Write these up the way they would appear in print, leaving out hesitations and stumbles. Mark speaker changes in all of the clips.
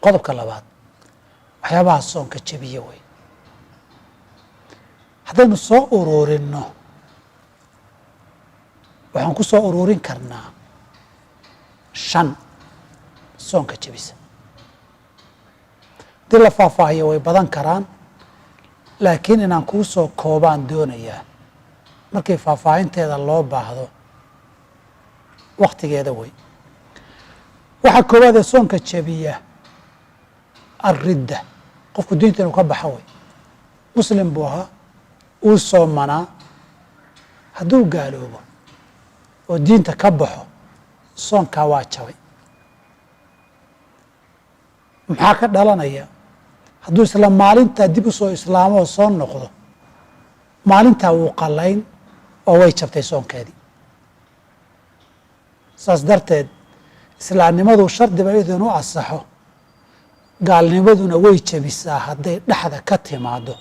Speaker 1: Qodobka labaad, waxyaabaha soonka jebiya wey. Haddaynu soo ururinno, waxaan ku soo ururin karnaa shan soonka jebisa. Haddii la faahfaahiyo way badan karaan, laakiin inaan kuu soo koobaan doonayaa. Markii faahfaahinteeda loo baahdo waktigeeda wey. Waxaa koowaad ee soonka jebiya alridda, qofku diinta inuu ka baxo wey. Muslim buu ahaa, uu soomanaa, hadduu gaaloobo oo diinta ka baxo, soonkaa waa jabay. Maxaa ka dhalanaya? Hadduu isla maalintaa dib u soo islaamo oo soo noqdo, maalintaa wuu qalayn oo way jabtay soonkeedii. Saas darteed islaamnimadu shardiba idin u asaxo, gaalnimaduna way jebisaa hadday dhexda ka timaado.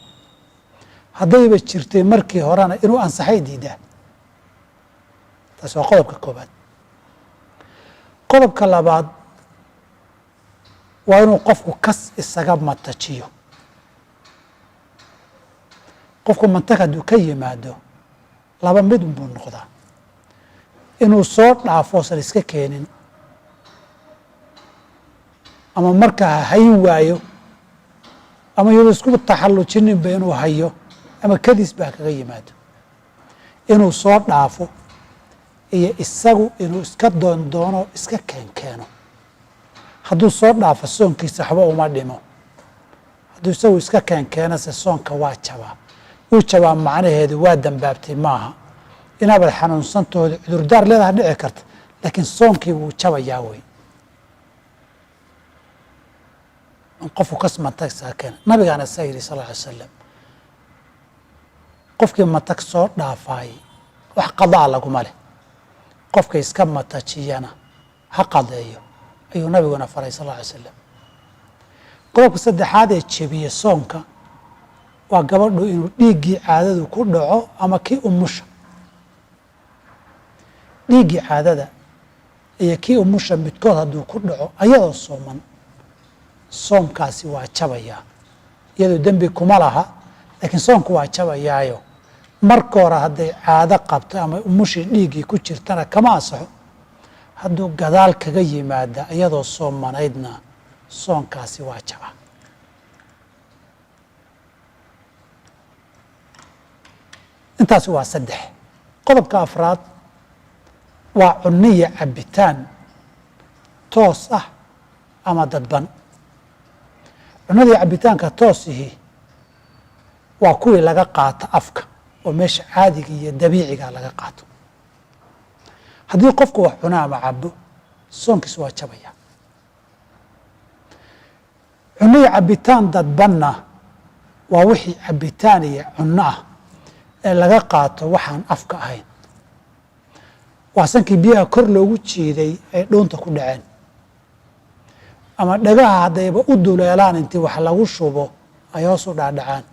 Speaker 1: Haddayba jirtay markii horena, inuu ansaxay diidaa. Taasi waa qodobka koobaad. Qodobka labaad waa inuu qofku kas isaga matajiyo. Qofku mantag hadduu ka yimaado, laba mid buu noqdaa: inuu soo dhaafo osan iska keenin, ama markaa ha hayn waayo, ama iyadoo isku taxallujininba inuu hayo, ama kadis baa kaga yimaado. Inuu soo dhaafo iyo isagu inuu iska doondoono, iska keenkeeno. Hadduu soo dhaafo, soonkiisa waxba uma dhimo. Hadduu isagu iska keenkeenase, soonka waa jabaa. Wuu jabaa macnaheedu waa dambaabtay maaha. Inaabaad xanuunsantooda cudurdaar leedaha dhici karta, laakiin soonkii wuu jabayaa wey. In qofku kas mantag isaga keena, nabigaana saa yidhi sal lla alay slam: qofkii matag soo dhaafaayey wax qadaa laguma leh, qofka iska matajiyana ha qadeeyo, ayuu nabiguna faray sal alla alay slam. Qodobka saddexaad ee jebiya soonka waa gabadhu inuu dhiiggii caadadu ku dhaco ama kii umusha. Dhiiggii caadada iyo kii umusha midkood hadduu ku dhaco ayadoo sooman, soomkaasi waa jabayaa. Iyadoo dembi kuma laha, laakiin soonku waa jabayaayo. Marka hore hadday caado qabto ama umushii dhiiggii ku jirtana kama ansaxo. Hadduu gadaal kaga yimaada iyadoo soomanaydna, soonkaasi waa jabaa. Intaasi waa saddex. Qodobka afraad waa cunniya cabitaan toos ah ama dadban. Cunnadii cabitaanka toosihi waa kuwii laga qaato afka oo meesha caadiga iyo dabiiciga laga qaato. Haddii qofku wax cuno ama cabo, soonkiisu waa jabaya. Cunno iyo cabitaan dadbanna waa wixii cabitaan iyo cunno ah ee laga qaato waxaan afka ahayn. Waa sankii biyaha kor loogu jiiday ay dhuunta ku dhaceen, ama dhagaha haddayba u duleelaan intii wax lagu shubo ay hoos u dhaadhacaan,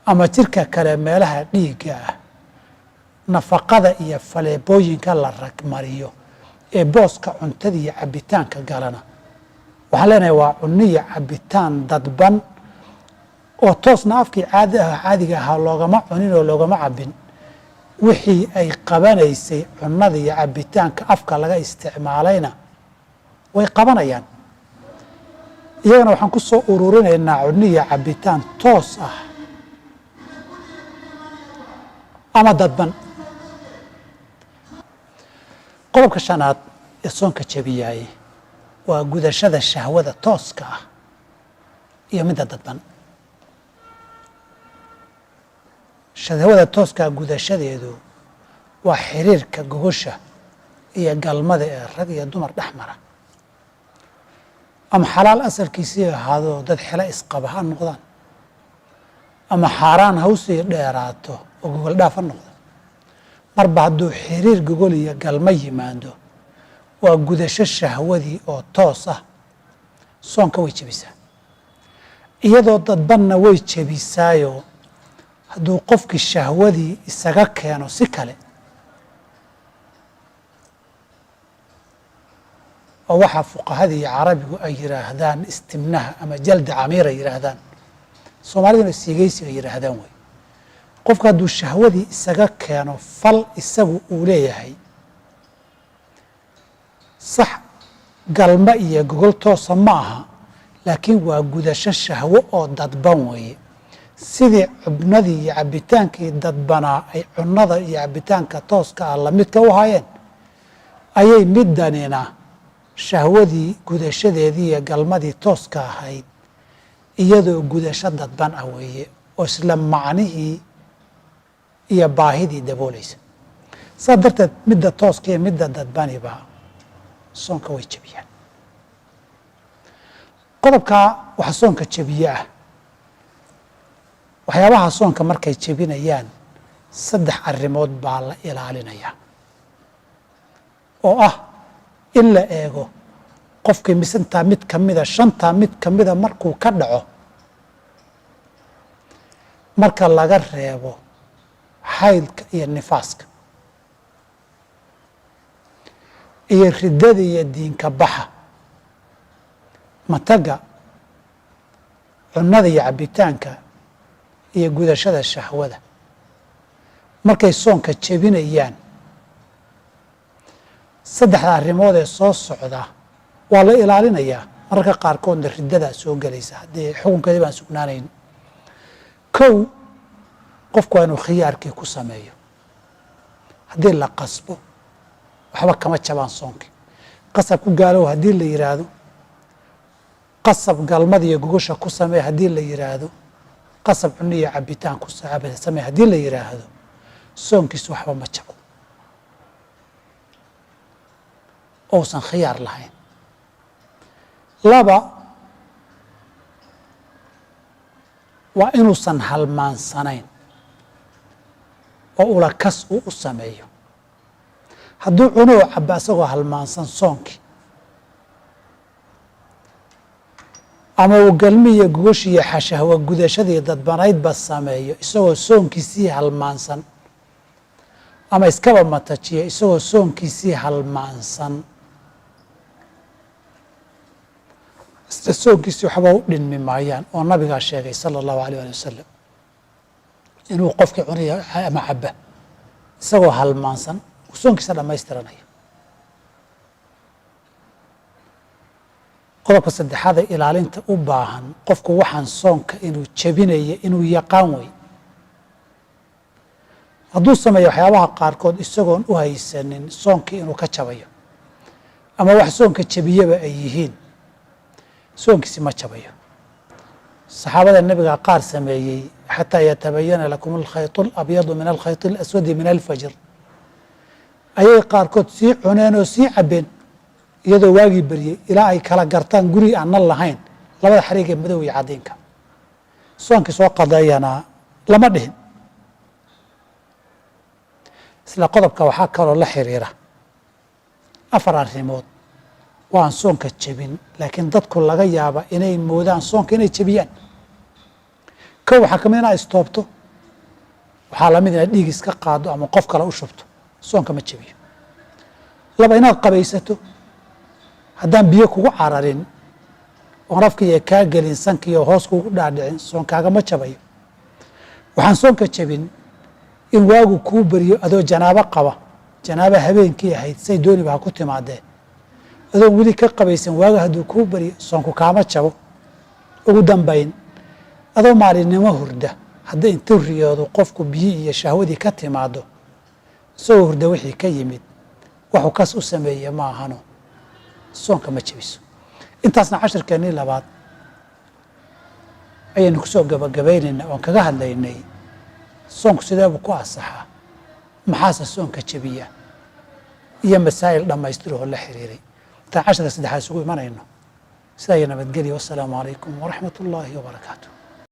Speaker 1: ama jirka kale meelaha dhiigga ah nafaqada iyo faleebooyinka la ragmariyo ee booska cuntada iyo cabitaanka galana. Waxaan leenahay waa cunno iyo cabitaan dadban oo toosna afkii caadiga ahaa loogama cunin oo loogama cabin. Wixii ay qabanaysay cunnada iyo cabitaanka afka laga isticmaalayna way qabanayaan. Iyagana waxaan ku soo ururinaynaa cunno iyo cabitaan toos ah ama dadban. Qodobka shanaad ee soonka jebiyaaye waa gudashada shahwada tooska ah iyo midda dadban. Shahwada tooskaa gudashadeedu waa xiriirka gogosha iyo galmada ee rag iyo dumar dhex mara, ama xalaal asalkiisii ahaado dad xelo isqaba ha noqdaan, ama xaaraan ha usii dheeraato oo gogol dhaaf ha noqdo. Marba hadduu xiriir gogol iyo galmo yimaado, waa gudasho shahwadii oo toos ah. Soonka way jebisaa. Iyadoo dadbanna way jebisaayo, hadduu qofkii shahwadii isaga keeno si kale Oo waxaa fuqahadii iyo Carabigu ay yidhaahdaan istimnaha ama jalda camiira yidhaahdaan, Soomaaliduna siigaysi ay yidhaahdaan wey. Qofka hadduu shahwadii isaga keeno fal isagu uu leeyahay, sax, galma iyo gogol toosa ma aha, laakiin waa gudasho shahwo oo dadban weeye. Sidii cubnadii iyo cabbitaankii dadbanaa ay cunnada iyo cabbitaanka tooska ah lamidka u ahaayeen, ayay middanina shahwadii gudashadeedii iyo galmadii tooska ahayd iyadoo gudasho dadban ah weeye, oo isla macnihii iyo baahidii daboolaysa. Saas darteed midda tooska iyo midda dadbaniba soonka way jebiyaan. Qodobkaa waxa soonka jebiye ah, waxyaabaha soonka markay jebinayaan saddex arrimood baa la ilaalinayaa, oo ah in la eego qofkii misantaa mid kamida, shantaa mid kamida markuu ka dhaco, marka laga reebo xaydka iyo nifaaska iyo riddada iyo diinka baxa, mataga, cunnada iyo cabbitaanka iyo gudashada shahwada, markay soonka jebinayaan saddexda arrimood ee soo socda waa la ilaalinayaa. Mararka qaarkoodna riddadaa soo gelaysa haddii xukunkeedii baan sugnaanayn. Kow, qofku waa inuu khiyaarkii ku sameeyo. Haddii la qasbo, waxba kama jabaan soonkii. Qasab ku gaalow haddii la yidhaahdo, qasab galmada iyo gogosha ku samee haddii la yidhaahdo, qasab cunno iyo cabitaan ku samee haddii la yidhaahdo, soonkiisu waxba ma jabo ousan khiyaar lahayn. Laba, waa inuusan halmaansanayn oo ulakas uu u sameeyo. Hadduu cuno oo cabo asagoo halmaansan soonkii, ama uu galmi iyo gogoshi iyo xashahwa gudashadii dadbanaydba sameeyo isagoo soonkiisii halmaansan, ama iskaba matajiya isagoo soonkiisii halmaansan, isla soonkiisii waxba u dhinmi maayaan, oo nabigaa sheegay sala allahu alayh ali wasalam inuu qofkii cunaya ama caba isagoo halmaansan uu soonkiisa dhammaystiranayo. Qodobka saddexaad ee ilaalinta u baahan, qofku waxaan soonka inuu jebinayo inuu yaqaan wey. Hadduu sameeyo waxyaabaha qaarkood isagoon u haysanin soonkii inuu ka jabayo ama wax soonka jebiyaba ay yihiin, soonkiisi ma jabayo. Saxaabada nebiga qaar sameeyey, xataa yatabayana lakum alkhayط alabyadu min alkhayط alaswadi min alfajr, ayay qaarkood sii cuneen oo sii cabeen iyadoo waagii beryey, ilaa ay kala gartaan guri aan nal lahayn labada xariig ee madow iyo cadiinka. Soonkii soo qadeeyana lama dhihin. Isla qodobka waxaa kaloo la xiriira afar arrimood waan soonka jebin, laakiin dadku laga yaaba inay moodaan soonka inay jebiyaan. Kow, waxaa kamid inaad istoobto, waxaa lamid inaad dhiig iska qaado ama qof kale u shubto, soonka ma jebiyo. Laba, inaad qabaysato, haddaan biyo kugu cararin oon afkiiyo kaa gelin sankiiyo hoos kugu dhaadhicin, soonkaagama jabayo. Waxaan soonka jebin in waagu kuu beriyo adoo janaabo qaba, janaabo habeenkii ahayd say dooniba ha ku timaadee, adoon weli ka qabaysan waaga hadduu kuu beriyo, soonku kaama jabo. Ugu dambayn, adoo maalinimo hurda haddii intuu riyoodo qofku biyi iyo shahwadii ka timaado isagoo hurda wixii ka yimid waxuu kas u sameeye ma ahano, soonka ma jebiso. Intaasna cashirkeennii labaad ayaynu kusoo gabagabaynaynaa oon kaga hadlaynay soonku sideebuu ku asaxaa, maxaase soonka jebiya, iyo masaa'il dhammaystirahoo la xiriiray. Intaan cashirka saddexaad isugu imanayno, sidaa iyo nabadgelya. Wassalaamu calaykum waraxmat ullaahi wabarakaatu.